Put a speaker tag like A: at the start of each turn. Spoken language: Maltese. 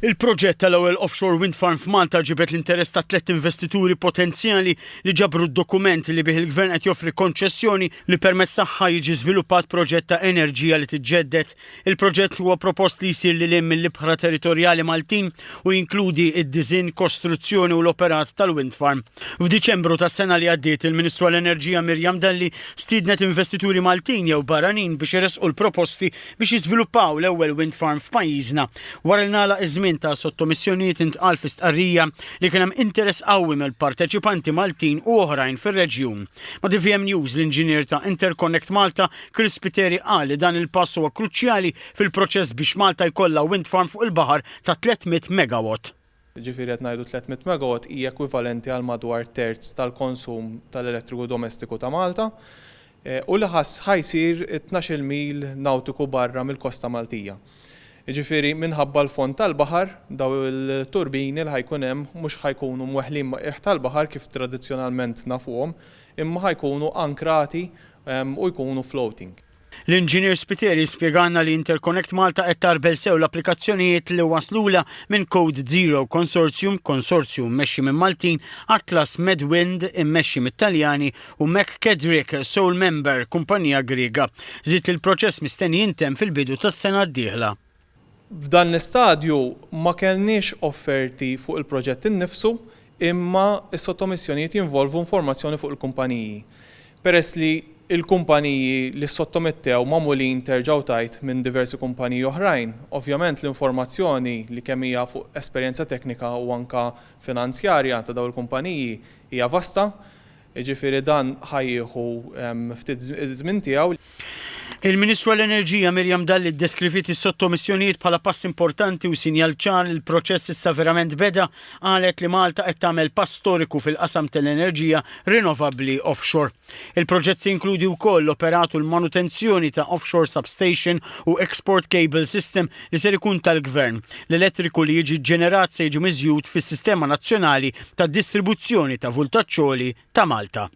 A: Il-proġett tal-ewwel offshore wind farm f'Malta ġibed l-interess ta' tlett investituri potenzjali li ġabru d-dokument li bih il-Gvern qed joffri konċessjoni li permezz tagħha jiġi żviluppat proġett ta' enerġija li tiġġedded. Il-proġett huwa propost li jsir lil hinn mill-ibħra territorjali Maltin u jinkludi d-diżinn, kostruzzjoni u l-operat tal-wind farm. F'Diċembru tas-sena li għaddiet, il-Ministru għall-Enerġija Miriam Dalli stiednet investituri Maltin jew barranin biex iressqu l-proposti biex jiżviluppaw l-ewwel wind farm f'pajjiżna. Wara li ngħalaq iż-żmien ta' sottomissjonijiet intqal fi stqarrija li kien hemm interess qawwi mill-parteċipanti Maltin u oħrajn fir-reġjun. Ma' tvm News l-inġinier ta' Interconnect Malta, Chris Spiteri qal li dan il-pass huwa kruċjali fil-proċess biex Malta jkollha wind farm fuq il-baħar ta' 300 megawatt.
B: Jiġifieri qed ngħidu 300 megawatt hija ekwivalenti għal madwar terz tal-konsum tal-elettriku domestiku ta' Malta u li ħa jsir 12-il mil nawtiku barra mill-kosta Maltija. Jiġifieri minħabba l-fond tal-baħar dawn il-turbini li ħa jkun hemm mhux ħa jkunu mweħħlin ma' qiegħ tal-baħar kif tradizzjonalment nafuhom imma ħa jkunu ankrati u jkunu floating.
A: L-Inġinier Spiteri spjegalna li Interconnect Malta qed tgħarbel sew l-applikazzjonijiet li waslulha minn Code Zero Consortium, konsorzju mmexxi minn Maltin, Atlas Medwind immexxi mit-Taljani u McKedrick Sole Member, kumpanija Griega. Żied li l-proċess mistenni jintemm fil-bidu tas-sena d-dieħla.
B: F'dan l-istadju ma kellniex offerti fuq il-proġett innifsu imma s-sottomissjonijiet jinvolvu informazzjoni fuq il-kumpaniji. Peress li l-kumpaniji li ssottomettew magħmulin terġa' u tgħid minn diversi kumpaniji oħrajn, ovvjament l-informazzjoni li kemm hija fuq esperjenza teknika u anke finanzjarja ta' dawn il-kumpaniji hija vasta. Jiġifieri dan ħa jieħu ftit iż-żmien tiegħu.
A: Il-Ministru għall-Enerġija Miriam Dalli ddeskriviet is-sottomissjonijiet bħala pass importanti u sinjal ċar li l-proċess issa verament beda. Qalet li Malta qed tagħmel pass storiku fil-qasam tal-enerġija rinnovabbli offshore. Il-proġett se jinkludi wkoll l-operat u l-manutenzjoni ta' offshore substation u export cable system li ser ikun tal-Gvern. L-elettriku li jiġi ġġenerat se jiġi miżjud fis-sistema nazzjonali ta' distribuzzjoni ta' vultaġġ għoli ta' Malta.